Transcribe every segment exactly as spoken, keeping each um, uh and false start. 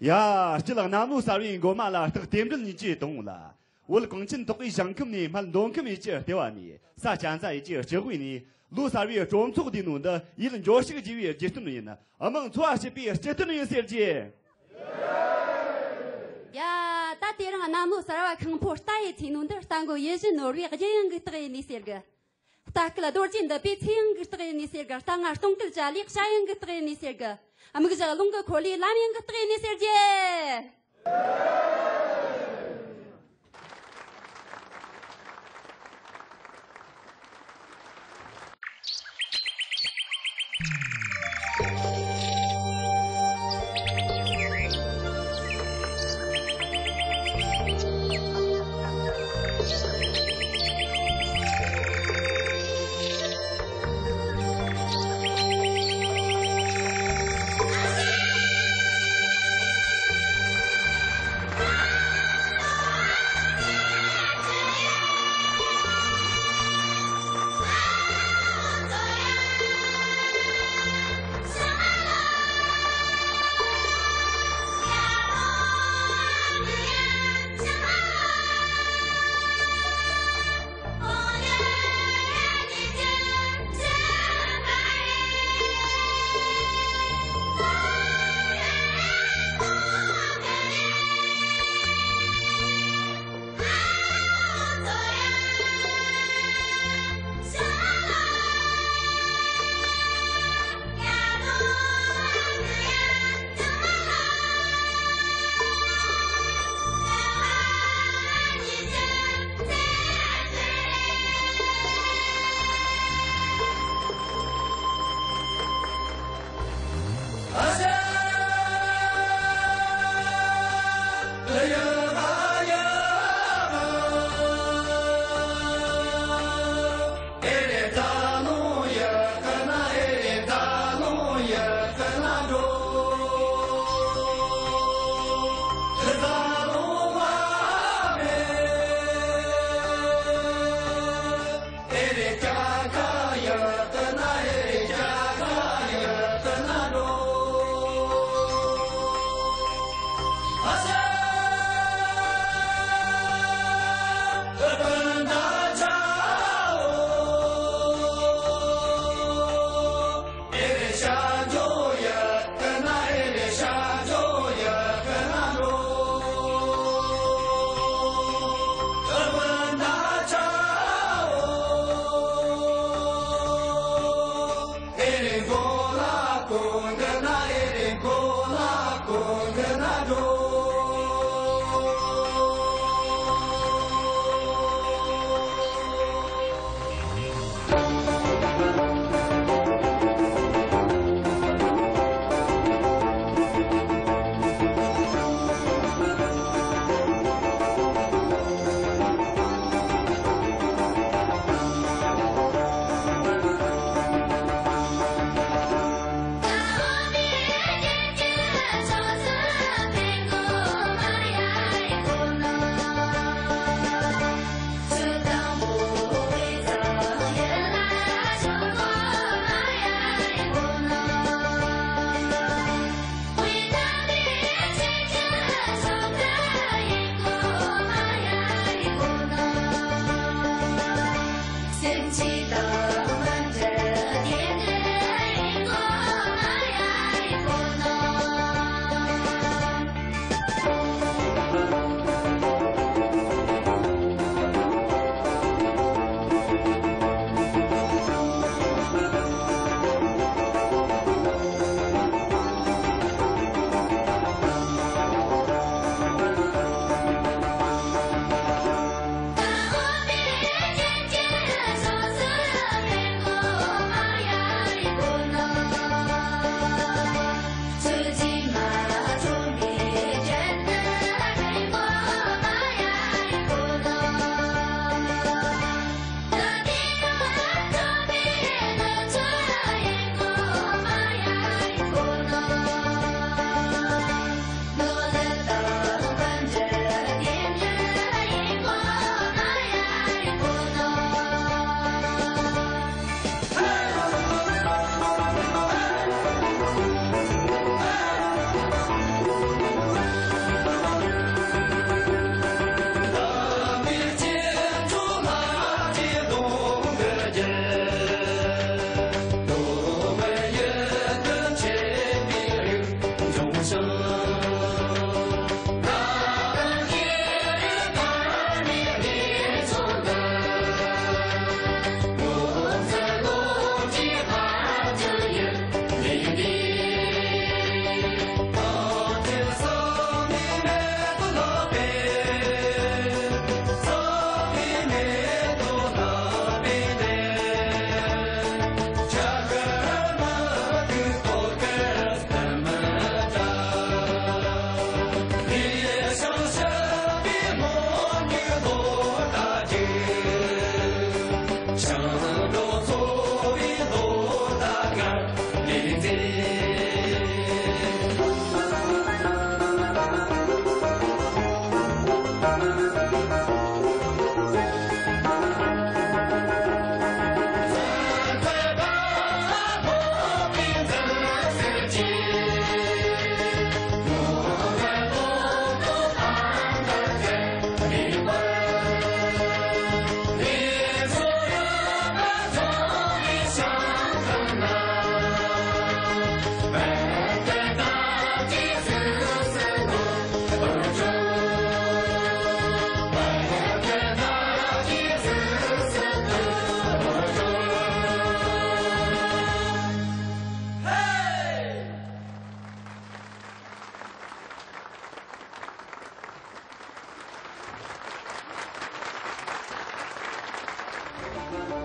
ཡ། སྤྱི་ལ་གནམ་ལོ་གསར་བའི་མགོ་མ་ལ་རྟག་རྟེན་འབྲེལ་ཉིན་གཅིག་གཏོང་ལ། བོད་གངས་ཅན་ཏོག་དབྱིབས་ཞིང་ཁམས་ནས། སྨད་མདོ་ཁམས་ཡུལ་གྱི་ལྟེ་བ་ནས། ས་གཅན་ཚ་ཡུལ་གྱི་སྤྱི་དབུས་ནས། ལོ་གསར་བའི་སྤྲོ་ཚོགས་འདིའི་ནང་དུ་ཡིད་འགྱོད་བཤགས་བགྱི་བའི་རྒྱུ་སྟོན་ཡིན། དམངས་འཚོ་བ་སྐྱིད་པའི་སྤྱི་དོན་ཡིན་ཟེར་གྱི། ཡ། ད་དེ་རིང་གནམ་ལོ་གསར་བ་ཁེངས་པོ་རྟ་ཡི་ཚེས་ནོ་འདིར། རྟ་མགོ་ཡིད་བཞིན་ནོར་བུའི་རྒྱུ་ཡང་གི་རྟགས་ཡིན་ནི་ཟེར་གི། རྟ་སྐད་རྡོ་རྗེ་འདུས་པའི་ཚེ་ཡང་གི་རྟགས་ཡིན་ནི་ཟེར་གི། རྟ་རྔ་སྟོང་སྐད་ཅ་ལག་བྱ་ཡང་གི་རྟགས་ཡིན་ནི་ཟེར་གི། དམིགས་བཞག་རླུང་གི་འཁོར་ལོའི་ལམ་ཡང་གི་རྟགས་ཡིན་ནི་ཟེར་གྱི།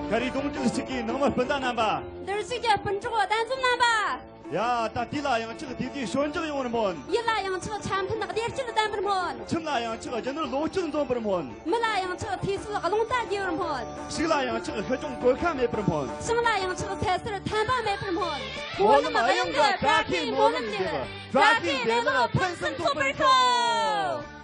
ཁ་རི་གདུང་རྒྱུད་གཅིག་གི་ནང་མི་སྤུན་ཟླ་རྣམ་པ། འདིར་བཞུགས་ཀྱི་སྤུན་གྲོགས་གདན་འཛོམས་རྣམ་པ། ཡ། ད་དུས་ལ་ཡང་ཆགས་དུས་དུས་ཞོད་འཇགས་ཡོང་བར་སྨོན། ཡུལ་ལ་ཡང་ཆགས་འཆམ་མཐུན་བདེ་སྐྱིད་ལྡན་པར་སྨོན། ཁྱིམ་ལ་ཡང་ཆགས་རྒྱུ་ནོར་ལོངས་སྤྱོད་འཛོམས་པར་སྨོན། མི་ལ་ཡང་ཆགས་འཐུས་ཤོར་རླུང་རྟ་རྒྱས་པར་སྨོན། ཕྱུགས་ལ་ཡང་ཆགས་ཤི་སྐྱོང་གོད་ཁ་མེད་པར་སྨོན། ཞིང་ལ་ཡང་ཆགས་ཚེ་སེར་ཐན་པ་མེད་པར་སྨོན། སྨོན་ལམ་གཡང་གི་བཀྲ་ཤིས་སྨོན་ལམ་འདེབས། བཀྲ་ཤིས་བདེ་ལེགས་ཕུན་སུམ་ཚོགས་པར་ཤོག།